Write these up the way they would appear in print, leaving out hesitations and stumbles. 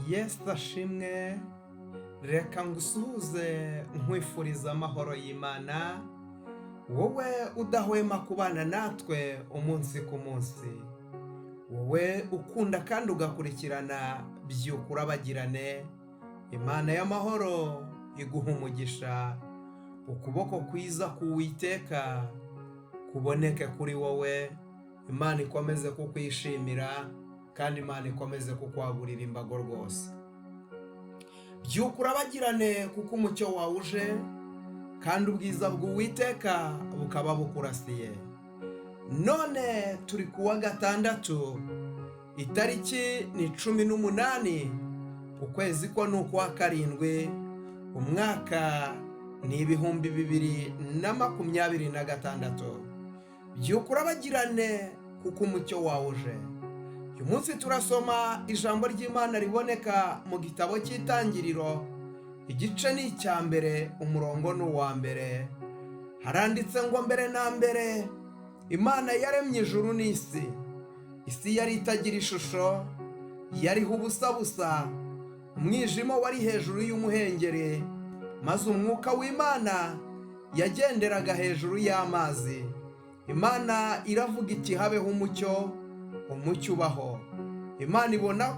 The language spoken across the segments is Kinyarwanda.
Yesu ashimwe. Reka ngusuhuze nkwifuriza amahoro y'Imana, wowe udahwema kubana natwe umunsi ku munsi, wowe ukunda kandi ugakurikirana Byuka Urabagirane. Imana y'amahoro iguha umugisha, ukuboko kwiza k'Uwiteka kuboneke kuri wowe, Imana ikomeze kukwishimira kandi Imana ikomeze kukwagurira imbago rwose. Byuka urabagirane kuko umucyo wawe uje kandi ubwiza bw'Uwiteka bukaba bukurasiye. None turi ku wa gatandatu, itariki ni 18, ukwezi ko ni ukwa karindwi, umwaka ni 2026. Byuka urabagirane kuko umucyo wawe uje. Uyu munsi turasoma ijambo ry'Imana riboneka mu gitabo cy'Itangiriro, igice ni icya mbere, umurongo ni uwa mbere. Haranditse ngo: "Mbere na mbere Imana yaremye ijuru n'isi. Isi yari itagira ishusho, yariho ubusa busa, umwijima wari hejuru y'umuhengeri, maze umwuka w'Imana yagenderaga hejuru y'amazi. Imana iravuga iti: 'Habeho umucyo,' umucyo ubaho. Imana ibona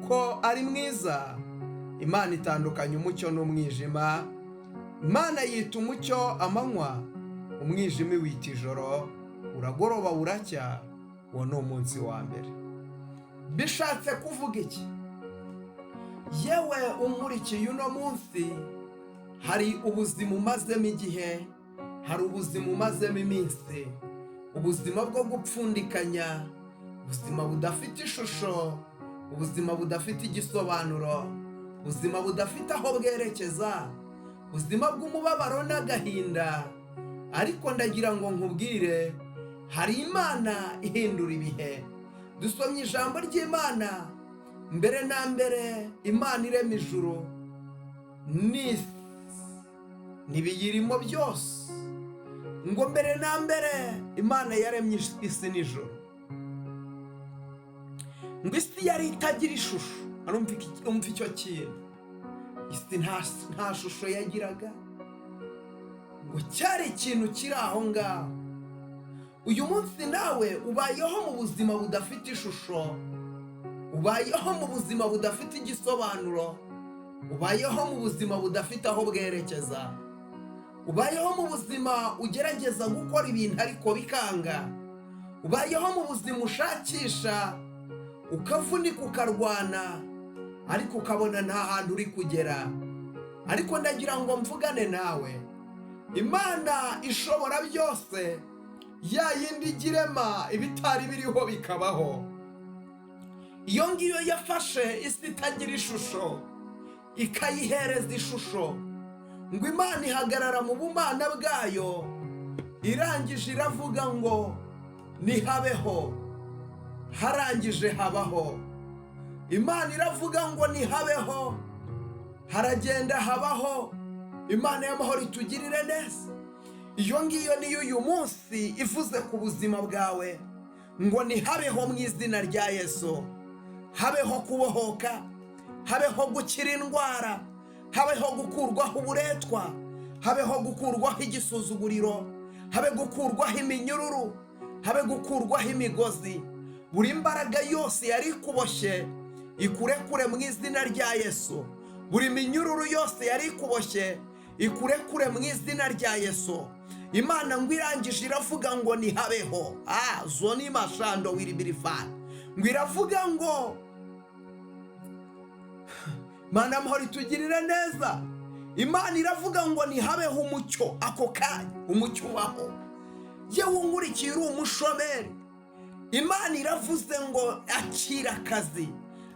ko ari mwiza. Imana itandukanya umucyo n'umwijima. Imana yita umucyo amanywa, umwijima iwita ijoro. Uragoroba buracya, uwo ni umunsi wa mbere." Bishatse kuvuga iki? Yewe unkurikiye uno munsi, hari ubuzima umazemo igihe, hari ubuzima umazemo iminsi, ubuzima bwo gupfundikanya, ubuzima budafite ishusho, ubuzima budafite igisobanuro, ubuzima budafite aho bwerekeza, ubuzima bw'umubabaro n'agahinda. Ariko ndagira ngo nkubwire, hari Imana ihindura ibihe. Dusomye ijambo ry'Imana: mbere na mbere Imana irema ijuru n'isi n'ibiyirimo byose. Ngo mbere na mbere Imana yaremye isi n'ijuru, ngo isi yari itagira ishusho. Urumva icyo kintu? Isi nta shusho yagiraga, ngo cyari ikintu kiri aho ngaho. Uyu munsi nawe ubayeho mu buzima budafite ishusho, ubayeho mu buzima budafite igisobanuro, ubayeho mu buzima budafite aho bwerekeza, ubayeho mu buzima ugerageza gukora ibintu ariko bikanga, ubayeho mu buzima ushakisha, ukavunika, ukarwana, ariko ukabona nta hantu uri kugera. Ariko ndagira ngo mvugane nawe. Imana ishobora byose, ya yindi ijya irema ibitari biriho bikabaho, iyo ngiyo yafashe isi itagira ishusho ikayihereza ishusho. Ngo Imana ihagarara mu bumana bwayo, irangije iravuga ngo: "Nihabeho." Harangije habaho. Imana iravuga ngo: "Nihabeho." Haragenda habaho. Imana y'amahoro itugirire neza. Iyo ngiyo niyo uyu munsi ivuze ku buzima bwawe ngo: "Nihabeho mu izina rya Yesu." Habeho kubohoka, habeho gukira indwara, habeho gukurwaho uburetwa, habeho gukurwaho igisuzuguriro, habe gukurwaho iminyururu, habe gukurwaho imigozi. Buri mbaraga yose yari ikuboshye ikurekure mu izina rya Yesu. Buri minyururu yose yari ikuboshye ikurekure mu izina rya Yesu. Imana ngo irangije iravuga ngo: "Nihabeho." Zoni mashando wiribirifani. Ngo iravuga ngo, Mana amahoro itugirire neza. Imana iravuga ngo: "Nihabeho umucyo." Ako kanya umucyo ubaho. Yewe unkurikiye uri umushomeri, Imana iravuze ngo: "Akira akazi."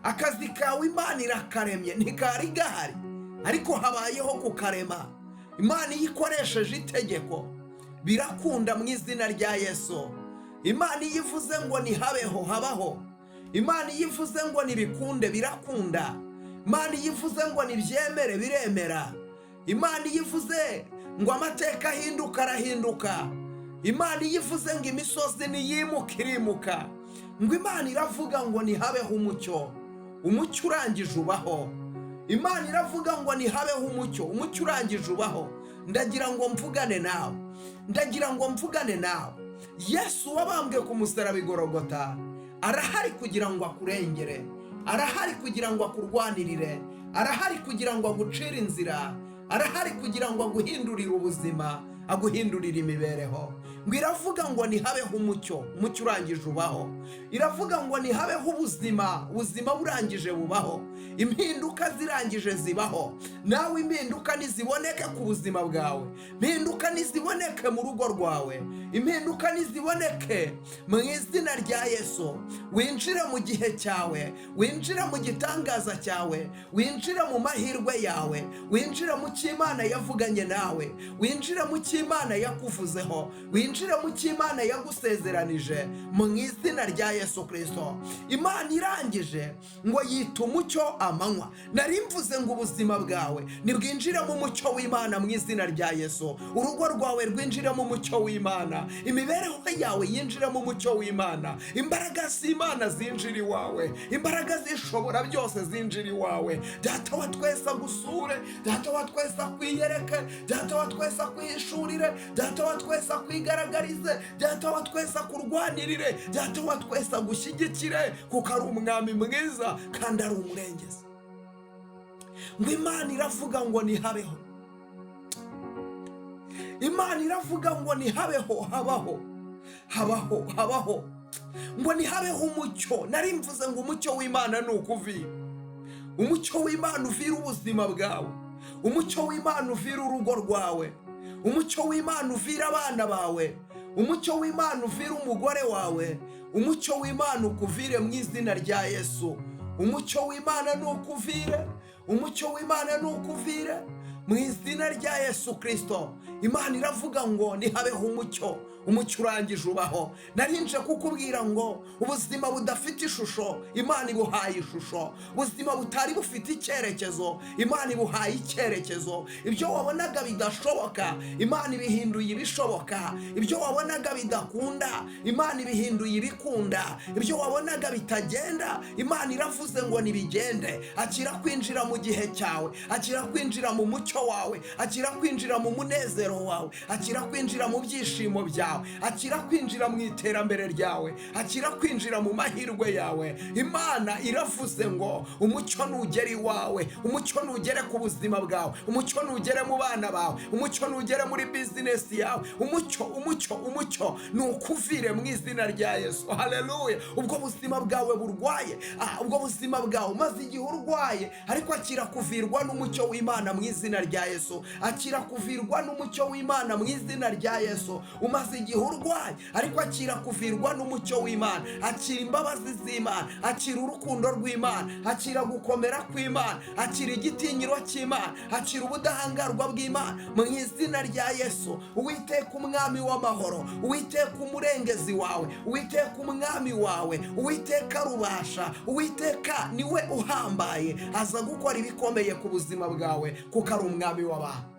Akazi kawe Imana irakaremye. Ntikari gahari ariko habayeho kukarema. Imana iyo ikoresheje itegeko birakunda mu izina rya Yesu. Imana iyo ivuze ngo nihabeho, habaho. Imana iyo ivuze ngo nibikunde, birakunda. Imana iyo ivuze ngo nibyemere, biremera. Imana iyo ivuze ngo amateka ahinduka, arahinduka. Imana iyo ivuze ngo imisozi niyimuka, irimuka. Ngo Imana iravuga ngo: "Nihabeho umucyo." Umucyo urangije ubaho. Imana iravuga ngo ntihabeho umucyo, umucyo urangije ubaho. Ndagira ngo mvugane nawe, ndagira ngo mvugane nawe. Yesu wabambwe ku musaraba i Gorogota arahari kugira ngo akurengere, arahari kugira ngo akurwanirire, arahari kugira ngo agucire inzira, arahari kugira ngo aguhindurire ubuzima, aguhindurire imibereho. Ngo iravuga ngo ntihabeho umucyo, umucyo urangije ubaho. Iravuga ngo ntihabeho ubuzima, ubuzima burangije bubaho. Impinduka zirangije zibaho. Nawe impinduka niziboneke ku buzima bwawe, impinduka niziboneke mu rugo rwawe, impinduka niziboneke mu izina rya Yesu. Winjire mu gihe cyawe, winjire mu gitangaza cyawe, winjire mu mahirwe yawe, winjire mu cyo Imana yavuganye nawe, winjire mu cyo Imana yakuvuzeho, winjire mu cyo Imana yagusezeranije mu izina rya Yesu Kirisito. Imana irangije ngo yita umucyo amanywa. Nari mvuze ngo ubuzima bwawe nibwinjire mu mucyo w'Imana mu izina rya Yesu. Urugo rwawe rwinjire mu mucyo w'Imana, imibereho yawe yinjire mu mucyo w'Imana, imbaraga z'Imana zinjira iwawe, imbaraga zishobora byose zinjira iwawe. Data wa twese agusure, Data wa twese akwiyereke, Data wa twese akwihishurire, Data wa twese akwigaragarize, Data wa twese akurwanirire, Data wa twese agushyigikire, kuko ari umwami mwiza kandi ari umurengezi. Ngo Imana iravuga ngo ntihabeho, Imana iravuga ngo ntihabeho, habaho, habaho, habaho. Ngo ntihabeho umucyo. Nari mvuze ngo umucyo w'Imana ni ukuvira. Umucyo w'Imana uvira ubuzima bwawe, umucyo w'Imana uvira urugo rwawe, umucyo w'Imana uvira abana bawe, umucyo w'Imana uvira umugore wawe, umucyo w'Imana ukuvire mu izina rya Yesu. Umucyo w'Imana ni ukuvire, umucyo w'Imana ni ukuvire mu izina rya Yesu Kirisito. Imana iravuga ngo ntihabeho umucyo, umucyo urangije ubaho. Narinje kukubwira ngo ubuzima budafite ishusho, Imana ibuhaye ishusho. Ubuzima butari bufite icyerekezo, Imana ibuhaye icyerekezo. Ibyo wabonaga bidashoboka, Imana ibihinduye ibishoboka. Ibyo wabonaga bidakunda, Imana ibihinduye ibikunda. Ibyo wabonaga bitagenda, Imana iravuze ngo nibigende. Akira kwinjira mu gihe cyawe, akira kwinjira mu mucyo wawe, akira kwinjira mu munezero wawe, akira kwinjira mu byishimo byawe, akira kwinjira mu iterambere ryawe, akira kwinjira mu mahirwe yawe. Imana iravuze ngo umucyo nugere iwawe, umucyo nugere ku buzima bwawe, umucyo nugere mu bana bawe, umucyo nugere muri bizinesi yawe. Umucyo, umucyo, umucyo ni ukuvire mu izina rya Yesu. Haleluya! Ubwo buzima bwawe burwaye, ubwo buzima bwawe umaze igihe urwaye, ariko akira kuvirwa n'umucyo w'Imana mu izina rya Yesu. Akira kuvirwa n'umucyo w'Imana mu izina rya Yesu. Umaze igihe urwaye, ariko akira kuvirwa n'umucyo w'Imana. Akira imbabazi z'Imana, akira urukundo rw'Imana, akira gukomera kw'Imana, akira igitinyiro cy'Imana, akira ubudahangarwa bw'Imana mu izina rya Yesu. Uwiteka umwami w'amahoro, Uwiteka umurengezi wawe, Uwiteka umwami wawe, Uwiteka rubasha, Uwiteka niwe uhambaye, aza gukora ibikomeye ku buzima bwawe kuko ari umwami w'abantu.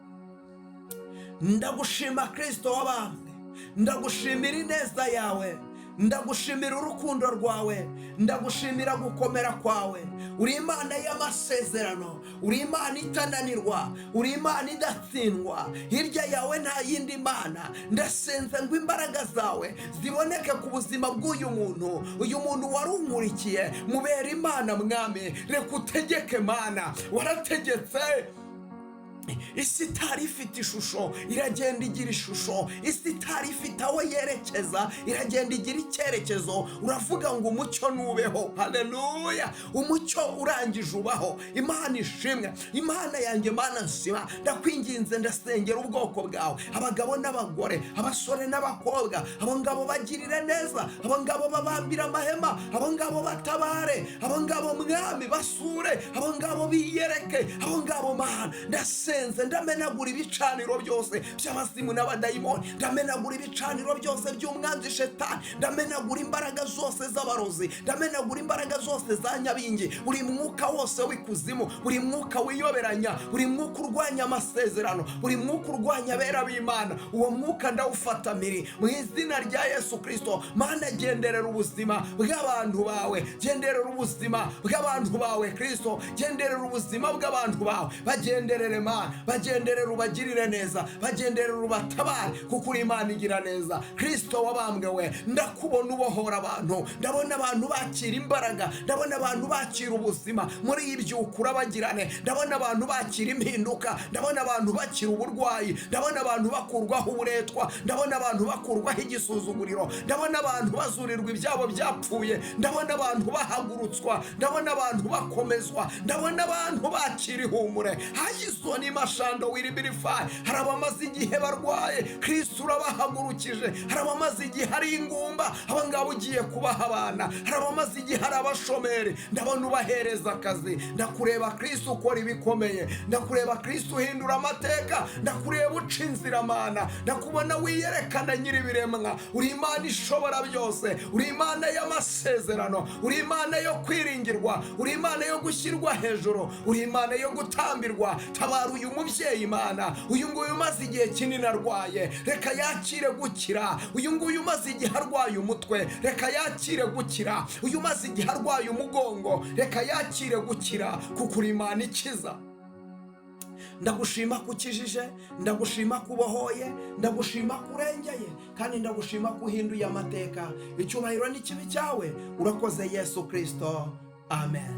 Ndagushima Kirisito wabambwe, ndagushimira ineza yawe, ndagushimira urukundo rwawe, ndagushimira gukomera kwawe. Uri Imana y'amasezerano, uri Imana itananirwa, uri Imana idatsindwa. Hirya yawe nta yindi mana. Ndasenze ngo imbaraga zawe ziboneke ku buzima bw'uyu muntu, uyu muntu wari unkurikiye. Mubera Imana mwami, reka utegeke Mana. Warategetse, isi itari ifite ishusho iragenda igira ishusho, isi itari ifite aho yerekeza iragenda igira icyerekezo. Uravuga ngo umucyo nubeho. Haleluya! Umucyo urangije ubaho. Imana ishimwe. Imana yanjye, Mana nshima, ndakwinginze, ndasengera ubwoko bwawe, abagabo n'abagore, abasore n'abakobwa. Abo ngabo bagirire neza, abo ngabo babambire amahema, abo ngabo batabare, abo ngabo mwami basure, abo ngabo biyereke, abo ngabo Mana ndasenze. Ndasenze, ndamenagura ibicaniro byose by'abazimu n'abadayimoni, ndamenagura ibicaniro byose by'umwanzi Shetani, ndamenagura imbaraga zose z'abarozi, ndamenagura imbaraga zose za nyabingi, buri mwuka wose w'ikuzimu, buri mwuka wiyoberanya, buri mwuka urwanya amasezerano, buri mwuka urwanya abera b'Imana. Uwo mwuka ndawufata miri mu izina rya Yesu Kirisito. Mana, genderera ubuzima bw'abantu bawe, genderera ubuzima bw'abantu bawe Kirisito, genderera ubuzima bw'abantu bawe, bagenderere Mana, bagenderere ubagirire neza, bagenderere ubatabare, kuko uri Imana igira neza. Kirisito wabambwe we, ndakubona ubohora abantu, ndabona abantu bakira imbaraga, ndabona abantu bakira ubuzima muri ibyukura bagirane, ndabona abantu bakira impinduka, ndabona abantu bakira uburwayi, ndabona abantu bakurwaho uburetwa, ndabona abantu bakurwaho igisuzuguriro, ndabona abantu bazurirwa ibyabo byapfuye, ndabona abantu bahagurutswa, ndabona abantu bakomezwa, ndabona abantu bakira ihumure. Hayisoni mashando wiribirifayi. Hari abamaze igihe barwaye, Kristo urabahagurukije. Hari abamaze igihe ari ingumba, aba ngaba ugiye kubaha abana. Hari abamaze igihe ari abashomeri, ndabona ubahereza akazi. Ndakureba Kristo ukora ibikomeye, ndakureba Kristo uhindura amateka, ndakureba uca inzira Mana, ndakubona wiyerekana nyir'ibiremwa. Uri Imana ishobora byose, uri Imana y'amasezerano, uri Imana yo kwiringirwa, uri Imana yo gushyirwa hejuru, uri Imana yo gutambirwa. Tabara uyu mubyeyi Imana, uyu nguyu umaze igihe kinini arwaye, reka yakire gukira. Uyu nguyu umaze igihe arwaye umutwe, reka yakire gukira. Uyu umaze igihe arwaye umugongo, reka yakire gukira, kuko uri Imana ikiza. Ndagushima ko ukijije, ndagushima ko ubohoye, ndagushima ko urengeye, kandi ndagushima ko uhinduye amateka. Icyubahiro n'ikibi cyawe, urakoze Yesu Kirisito, amen.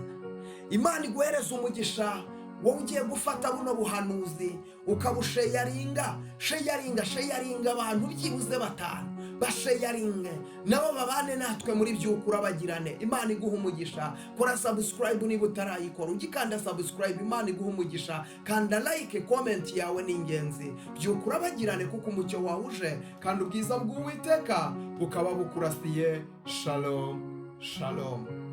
Imana iguhereza umugisha, wowe ugiye gufata buno buhanuzi ukabusharinga, sharinga, sharinga abantu byibuze batanu, basharinge nabo babane natwe muri byukura bagirane. Imana iguha umugisha. Kora subscribe niba utarayikora, ugikanda subscribe, Imana iguha umugisha. Kanda like, comment yawe ni ingenzi. Byukura bagirane, kuko umucyo wawe uje kandi ubwiza bw'Uwiteka bukaba bukurasiye. Shalom, shalom.